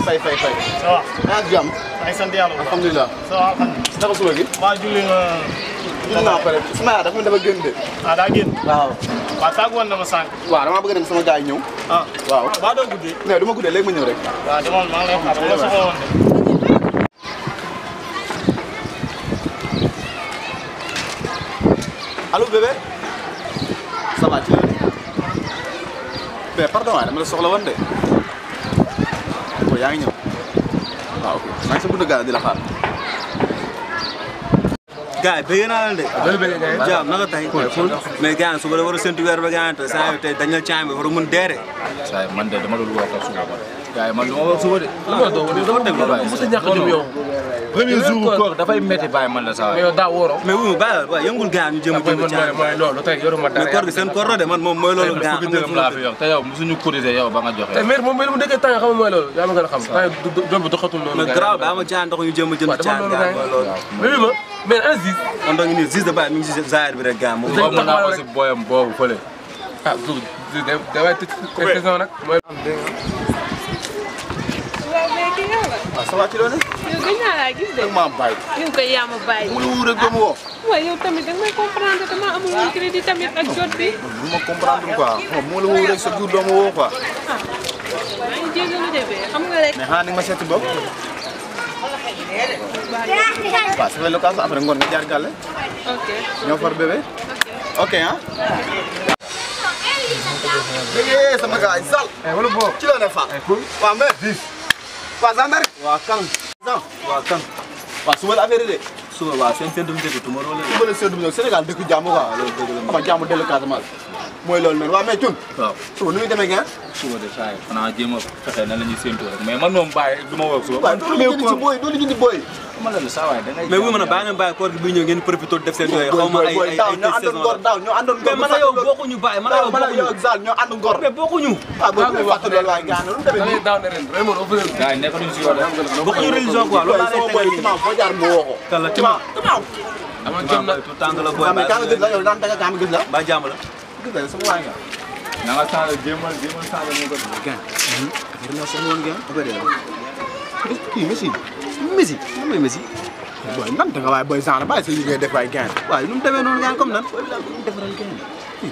fay. ça va. maa ngi jàmm. maa ngi sant yàlla. alhamdulilah. ça va alhamdulilah. naka suba gi. waa julli nga. julli naa pare sama yaay dafa dafa génn de. ah daa génn. waaw. waaw tàggu woon na ma sànq. waaw damaa bëgg a dem sama gars yi ñëw. ah waaw. waa doo guddee. mais du ma guddee léegi ma ñëw rek. waaw demoon maa ngi lay xaar ma soxla woon de. allo bébé. ça va ci la ne. mais pardon waaye dama la soxla woon de. yaa ngi ñëw. waaw ok maa ngi sa buntu gars di la xaar. gars yi bëgg naa leen de. loolu bëgg naa leen jaam naka tey. mais gars yi suba da war a séntu weer ba gars yi saa yu tey dañ la caay bi war a mun deere. saa man de dama doon woo ko suba ba. gars yi man dama wax suba de. dama dégg la bàyyi. mos a ñàkk jëm yow. premier jour koor dafay métti bàyyi man la saa waay. yow daa wóoroo. mais wu ma bàyyi la waaye yëngul gars yi ñu jëm a jëm caay. mooy loolu tey yoruma dara. mais koor gi seen koor la de man moom mooy loolu gars fukki dërëm laa fi yor te yow mosuñu cotiser yow ba nga joxe. te maire moom mu dëkkee temps xam nga mooy loolu yaa ma gën a xam. doom bi doxatul noonu. mais garaaw ba ama caay ndox ñu jëm a jënd caay gars mooy loolu. mais ma mais un zis. kon donc nii zis de bàyyi mi ngi si zaahir bi rek gars moom. boobu mën naa ko si booyam boobu fële. ah du damay tëj saison nag mooy. waaw mais kii yow la. waaw ça va ci loolu. yow gëj naa laa gis de. dëgg maa bàyyi. yow koy yaa ma bàyyi. mu la woo rek doomu woo. waaw yow tamit danga may comprendre dama amul woon crédit tamit ak jot bi. bu ma comprendre quoi mu la woo rek sa jour doomu woo quoi. ah maa ngi jégalu de bee xam nga rek. mais xanaa ni nga ma seeti bopp. waaw su fekkee location après ngoon nga jaar gàlle. ok ñoo far bébé. ok ah. dégg sama gars yi Sall. wala boo. ci la ne Fall. waaw mais. waaw Zandari. waaw Kang. waaw Kang. waaw suba la affaire yi de. suba waaw seen dum dëgg tumaro la. suba la séntu Sénégal dëkk jàmm quoi. loolu dëgg la xam nga jàmm dellu Casamance. mooy loolu noonu waaw mais Thioune. waaw suba nu muy demee ngeen. suba de saa yi xanaa jéem a fexe nan la ñuy séntu rek mais man moom bàyyi du ma woo suba. waaw doo la jëndi ci booy doo la jëndi booy. ma la saa waay da ngay. mais wu ma ne bàyyi leen bàyyi koor gi bi ñëw ngeen profité def seen yooyu xaw ma ay ay daaw ñoo àndoon ngor daaw ñoo àndoon ngor. mais man yow bokkuñu bàyyi man yow bokkuñu yow ak Zal ñoo ànd ngor. mais bokkuñu. waaw boo ko fàttali loolu waaye gànnaar lu mu demee nii. daaw ne ren Raymond au fait. gars yi nekkatuñu si yoon rek. bokkuñu religion quoi loolu laa lay tegal nii. Timaaw foo jaar mu woo ko. kan la Timaaw. amoon jom na tout temps la booy waaw mais kaa nga gis la yow daan tega kaa nga gis la. ba jàmm la. gis la sama waay nga. na nga changé jéemal changé mu ko. gan affaire naa soxla woon gan affaire yi la. kii Messi. Messi lan mooy Messi. booy nan da nga waaye booy Zane bàyyi sa liggéey def waay gan. waaye nu mu demee noonu gan comme nan. defaral gan.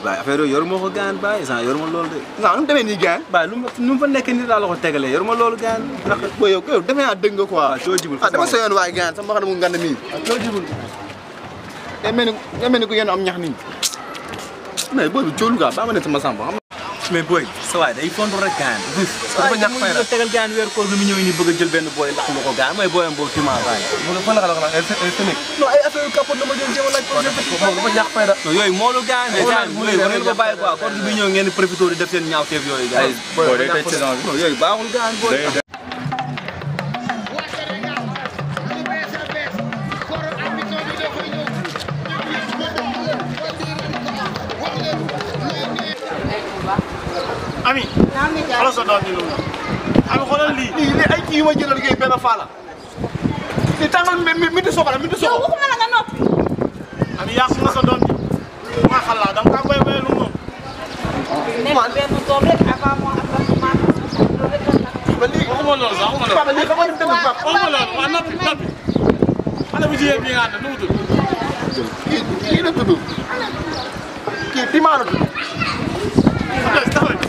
waaye affaire yooyu yoruma ko gan bàyyi sant yoruma loolu de. non nu mu demee nii gan. waaye nu mu fa nekk nii daal la ko tegalee yoruma loolu gan. ndax booy yow defe naa dëgg nga quoi. waaw coo jibul ah dama sëyoon waay gan sama xam ne mu ngand mii. coo jibul. day mel ni ku yéen am ñax nii. mais booy bi coolu quoi ba ma ne sama sàmm xam mais booy sa waay day fondu rek gaan dafa ñàkk fay la tegal gaan weer koor bi mu ñëw nii bëgg a jël benn booy ndax ma ko gaan mooy booyam boobu Tima Baye. mu fan la xalaat ay Sénégal. non ay affaire yu capote la ma jël jéem a laaj. moom dafa ñàkk fay la. non yooyu moo lu gaan mais gaan yooyu war ngeen ko bàyyi quoi koor bi ñëw ngeen di profité di def seen ñaawteef yooyu gaan. booy day tëj saison bi. non yooyu baaxul gaan booy. Ami. xoolal sa doom ñu lu mu Ami xoolal lii. lii ay kii yu ma jëndal ngay benn faala. li tàngal mi di soxla mi di soxla. yow waxuma la nga noppi. Ami yàq nga sa doom ji. ma xalaat dama kaa béy lu mu. nekk benn doom rek avant moo appartement loolu rek la. ba lii waxuma loolu sax waxuma loolu. Papa lii xam nga ni mu demee Papa. waxuma loolu waaw noppi. xale bu jigéen bi nga ànd nu mu tudd. kii la tudd. kii Tima la tudd. taxawal bi.